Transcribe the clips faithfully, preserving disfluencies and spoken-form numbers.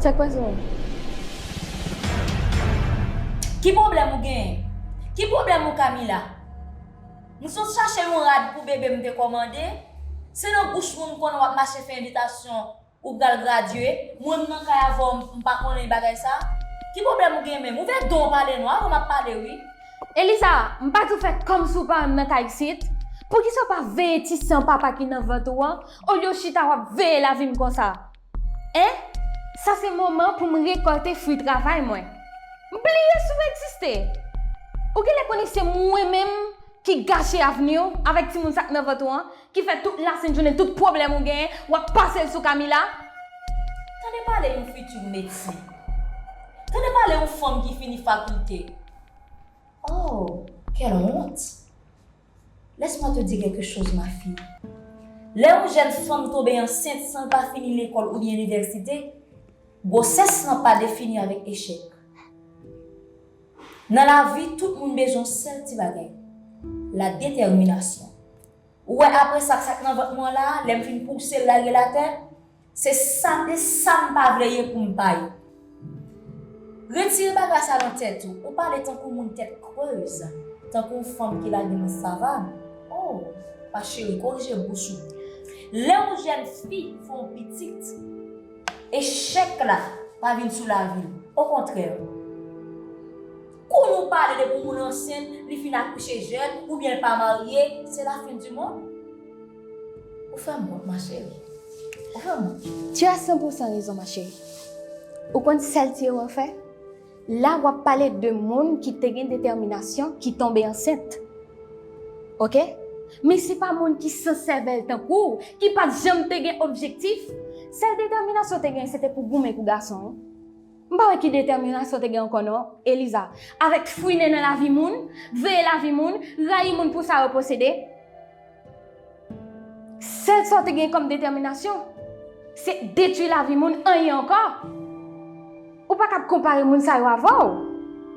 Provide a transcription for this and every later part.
Sa k pase w? Ki pwoblèm ou genyen? Ki pwoblèm ou, Camila? M sot chache yon rad pou bebe m te kòmande. Se nan bouch moun m konnen w ap mache fè envitasyon ou pral gradye. Mwen m nan kay avè w, m pa konnen bagay sa. Ki pwoblèm ou gen menm? Ouvè do w pale non, avè w m ap pale wi. Eliza, m pa di w fè kòmsi w pa wè m nan kay isit? Poukisa w pa veye ti san papa ki nan vant ou an, olye w chita w ap veye lavi m konsa? Hein? Sa se moman pou m rekòlte fwi travay mwen. M bliye si w egziste. Ou genlè konnen se mwen menm ki gache avni w avèk timoun sa k nan vant ou an, ki fè tout lasent jounen, tout pwoblèm ou genyen, w ap pase l sou Camila. Tande pale yon fiti medsen. Tande pale yon fanm ki fini fakilte. Oh, quelle honte! Laisse-moi te dire quelque chose, ma fille. Lè yon jèn fanm tonbe ansent san l pa fini lekòl oubyen inivèsite, gwosès lan pa defini avèk echèk. Nan lavi, tout moun bezwen yon sèl ti bagay, la détermination. Ou wè, apre sa, sa k nan vant mwen la, lè m fin pouse l lage l atè, se sa, se sa m pa vle ye pou m pa ye. Retire bagay sa nan tèt ou. Ou pale tankou moun tèt krèz, tankou yon fanm ki lage nan savann. Oh, ma chérie, korije bouch ou. Lè yon jèn fi fè yon pitit, echèk la pa vin sou lavi l. Okontrè, kou nou pale de pou moun ansent, li fin akouche jèn, oubyen l pa marye, se la fin di monn. Ou fè m wont, ma chérie. Ou fè m wont. Tu as cent pour cent raison, ma chérie. Ou konn sèl ti erè w fè? La w ap pale de moun ki te gen detèminasyon, ki tonbe ansent. Oke? Men se pa moun ki san sèvèl tankou w, ki pa t janm te gen objektif. Sèl detèminasyon w te gen, se te pou goumen pou gason wi. M pa wè ki detèminasyon w te gen ankò non, Eliza. Avèk fouinen nan lavi moun, veye lavi moun, rayi moun pou sa yo posede. Sèl sa w te gen kòm detèminasyon, se detwi lavi moun, anyen ankò. Ou pa kab konpare moun sa yo avè w.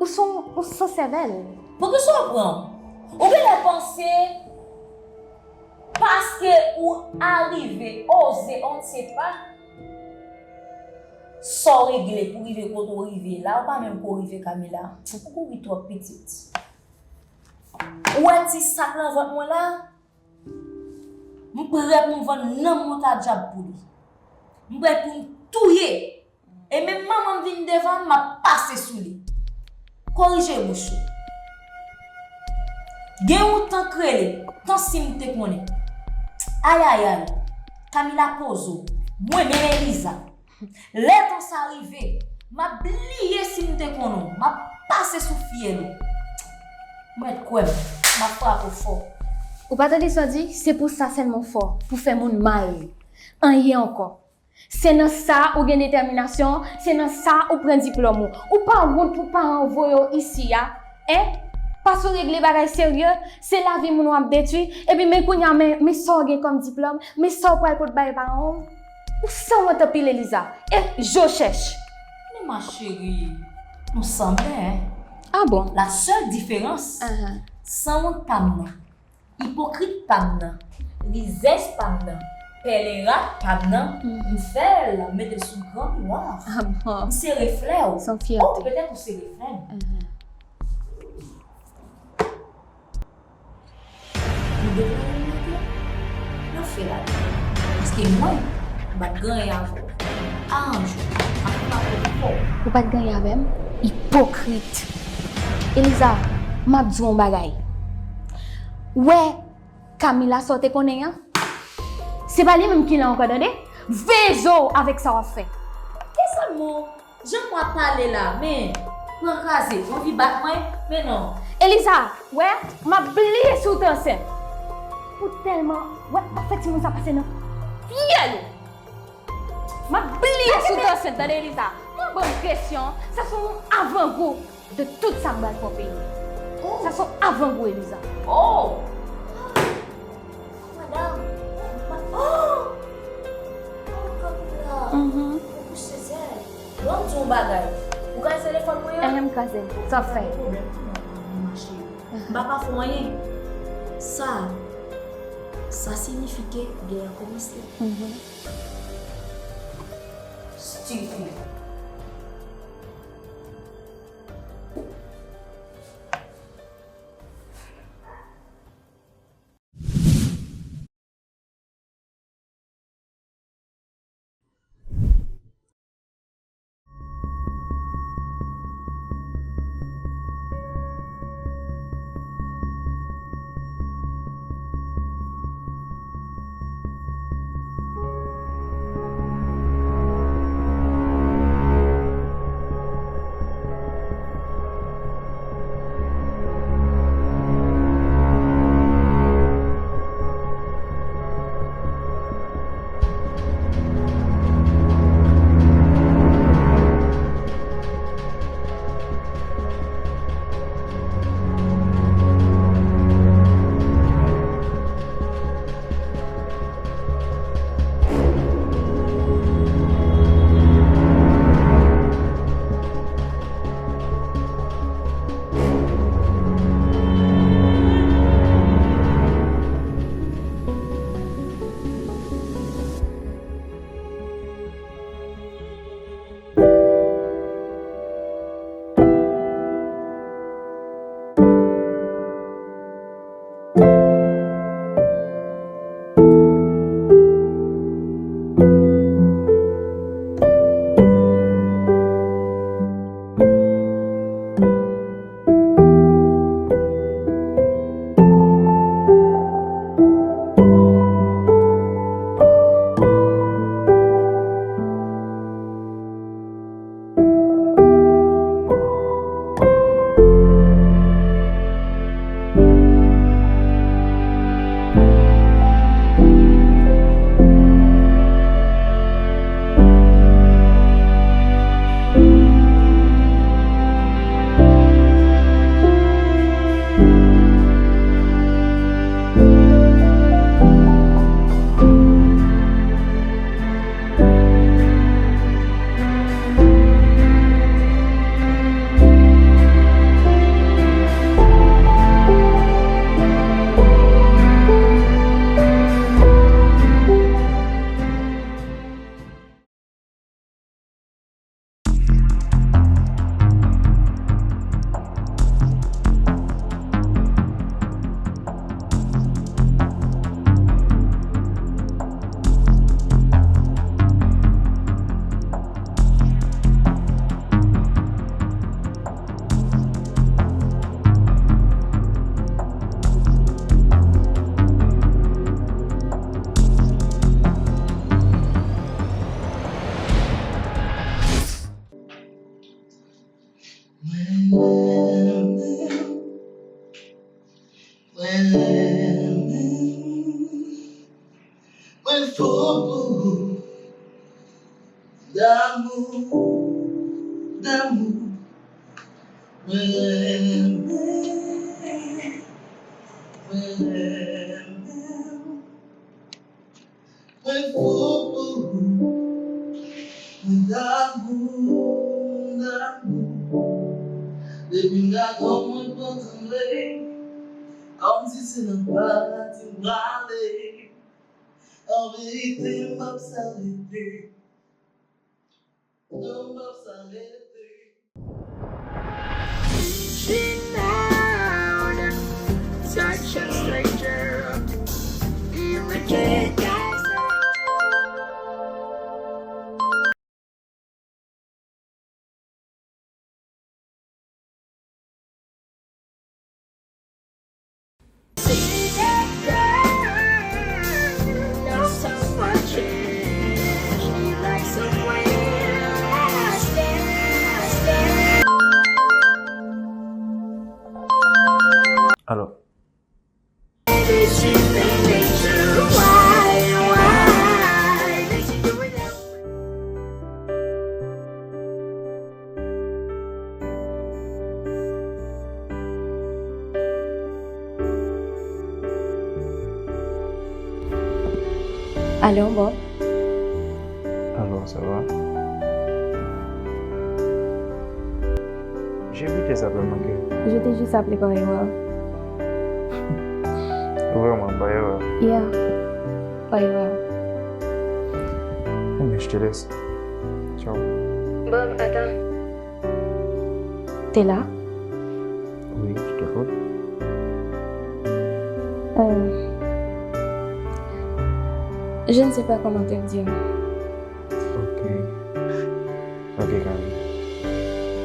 Ou se yon, yon san sèvèl. Poukisa w pran? Ou genlè panse paske ou arive, oze, on ne sait pas, sa w regle pou rive kote w rive la, ou pa menm ko rive Camila. Ou kouri twòp pitit. Ou wè ti sa k nan vant mwen la? M prè pou m vann nanm mwen ka dyab pou li. M prè pou m touye. E menm manman m vin devan m, m ap pase sou li. Korije bouch ou. Gen yon tan k rele, tan si m te konnen. Ayayay. Camila poze w. Mwen menm Eliza. Lè tan sa rive, m ap bliye si m te konnen w, m ap pase sou fyèl ou. Mèt kwè m, m ap frape w fò. Ou pa tande sa w di? Se pou sa sèlman w fò, pou fè moun mal. Anyen ankò. Se nan sa ou gen detèminasyon, se nan sa ou pran diplòm ou. Ou pa wont pou paran w voye w isi a, en? Pase w regle bagay serye, se lavi moun w ap detwi, epi men kounye a, men, men sa w gen kòm diplòm, men sa w pral pot bay paran w. Ou sanwont anpil, Eliza. E je w chèch. Men ma chérie, nou sanble, en. Ah bon? La seule différence, sanwont pa m nan, ipokrit pa m nan, rizèz pa m nan, pèlen rat pa m nan, m fè l, m mete l sou gran miwa. Ah bon? M se reflè w. San fyète. Oh, petèt ou se reflè m. Nou deplore nou mete, n ap fè ladan. Paske mwen, m pa t gen anyen avè w. Aranje w, m ap frape w fò. Ou pa t gen anyen avè m? Ipokrit. Eliza, m ap di w yon bagay. Ou wè Camila sa w te konnen an? Se pa li menm ki la ankò, tande? Veye je w avèk sa w ap fè. Ki sèlman Jan w ap pale la, men, pran kraze, w anvi bat mwen, men non. Eliza, wè, m ap bliye si w te ansent. Pou tèlman, wè, m ap fè timoun sa pase nan fyèl ou. M ap bliye si w te ansent, tande, Eliza. Pa ban m presyon, sa se yon avangou de tout sa m pral fè w peye. Sa se yon avangou, Eliza. Oh! Madanm, oh! Oh, Camila, ou kouche sèl. Bon, m di w yon bagay. Ou kraze telefòn mwen an? Enhen, m kraze l. Sa w fè? Pa gen pwoblèm, tou mwen ap pran mache. M pa ka fè w anyen. Sa, sa siyifi ke gè a kòmanse. Stupid. Pou ou, damou, damou, mwen renmen, mwen renmen. Mwen fou pou ou, mwen damou, damou. Depi m gade w, mwen pran tranble, kòmsi se nan paradi m prale. An verite, m p ap sa rete. Non, m p ap sa rete. She found such a stranger in the kid. Alò, Allo, Bob. Allo, ça va? J'ai vu tes appels manqués. Je t'ai juste appelé par erreur. Vraiment, par erreur. Yeah, par erreur. Eh bien, je te laisse. Ciao. Bob, attends. T'es là? Oui, je t'écoute. Euh, je ne sais pas comment te le dire. Ok. Ok, Camille.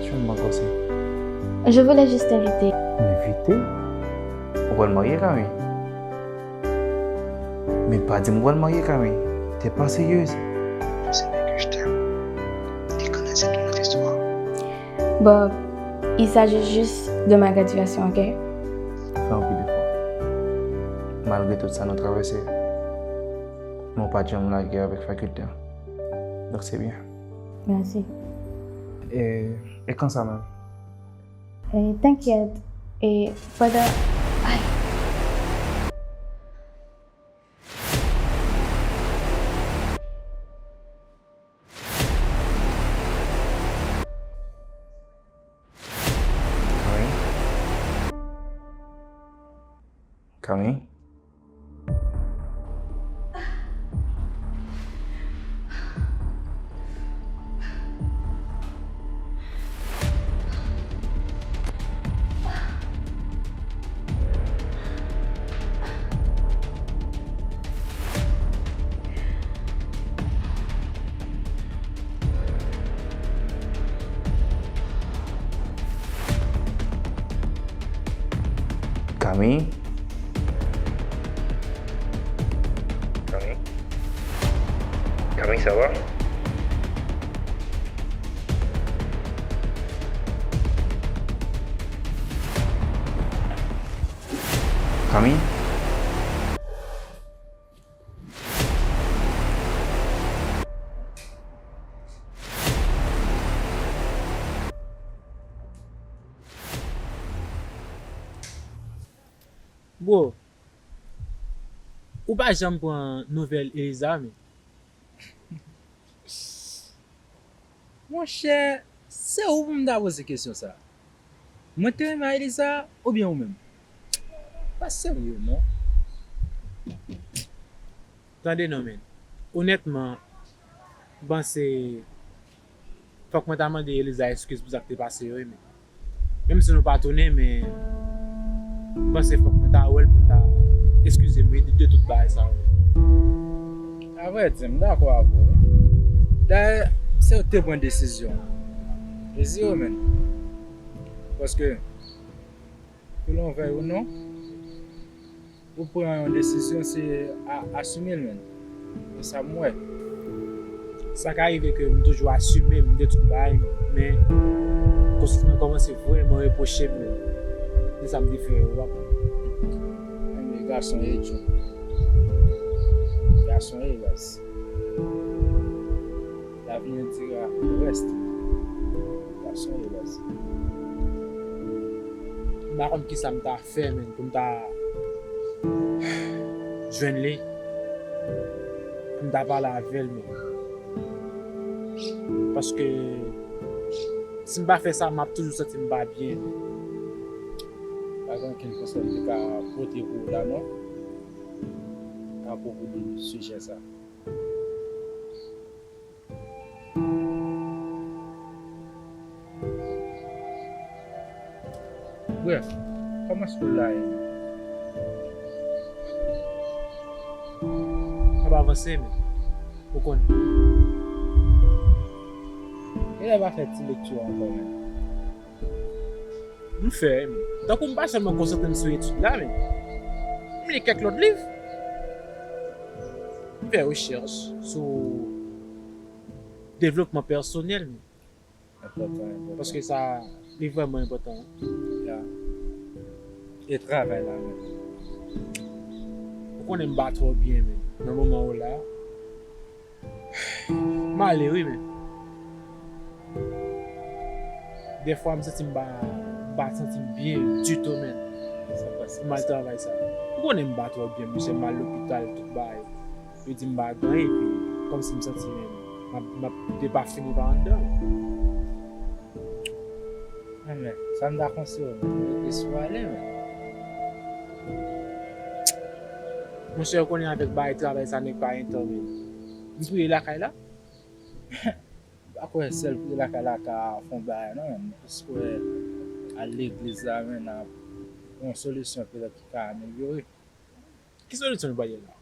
Tu me manques aussi. Je voulais juste t'inviter. M'invite? Ou pral marye, Camille? Men pa di m ou pral marye, Camille. T'es pas sérieuse. Tu sais bien que je t'aime. Et connais toute notre histoire. Bob, il s'agit juste de ma graduation, ok? Fè anpil efò. Malgre tout sa nou travèse, men w pa t janm lage avèk fakilte an. Donk se byen. Mèsi. E, e kansa menm? E, t'inquiète. E pandan, ay. Kami? Kami? Kami? Kami? Kami, ça va? Kami? Bro, ou pa janm pran nouvèl Eliza, men. Monchè, se ou pou m ta poze kesyon sa a. Mwen te renmen Eliza oubyen ou menm? Pa serye, non. Tande non, men. Onètman, m panse fòk mwen ta mande Eliza eskiz pou sa k te pase yo, wi, men. Menm si nou pa tounen, men m panse fòk mwen ta wè l pou l ta eskize m, wi, de tout bagay sa yo. Avrèdi, m dakò avè w, wi. Dayè, se ou ki te pran desizyon. Plezi, wi, men. Paske, ke l'on veuille ou non, ou pran yon desizyon, se a, asime l, men. E sa m wè. Sa ka rive ke m toujou asime m de tout bagay, men konsekans lan kòmanse vrèman repwoche m de sa m te fè yo, w konprann. Anmwe, gason, e Djo. Sonje baz. L'avenir dira le reste. Sonje baz. M pa konn kisa m ta fè, menn, pou m ta jwenn li, pou m ta pale avè l, menn. Paske si m pa fè sa, m ap toujou santi m pa byen, menn. Pa gen okenn konsèy m te ka pote pou ou la, non. Apwopo de sijè sa. Brèf, kòman school la ye? Ap avanse, men ou konnen. E lè pa fè ti lekti ankò, men. M fè, men. Tankou m pa sèlman konsantre m sou etid la, men m li kèk lòt liv. M fè rechèch sou devlopman pèsonèl, men. Enpòtan, enpòtan. Paske sa, li vrèman enpòtan. Ya. E travay la, men. Ou konnen m pa twò byen, men. Nan moman ou la, m ale wi, men. Dèfwa, m santi m pa, m pa santi m byen ditou, men. Sa pase. M al travay sa. Ou konnen m pa twò byen, mesye, m al lopital, tout bagay. Yo di m pa gen anyen, epi kòmsi m santi, men, m ap, m ap depafini pa anndan. Anmè, sa m ta konseye w, men, rete sou ale, men. Monchè, ou konnen avèk bagay travay sa, nèg pa gen tan, men. M priye lakay la? M pa kwè sèl priye lakay la ka fè yon bagay, non, men. M plis kwè al legliz la, men, nan yon solisyon petèt ki ka amelyore. Ki solisyon nou pral ye la?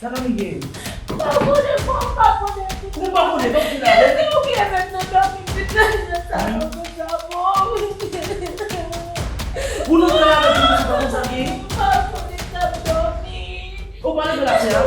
Sa Dani gen? M pa konnen, mwen, m pa konnen. Ou pa konnen, donk ki la? Se ou ki leve m nan dòmi, m vin nan sa, m konn sa bon. Ou nan kay avèk moun ki pa konn sa gen? M pa konnen, m t ap dòmi. Ou pa leve la fè a?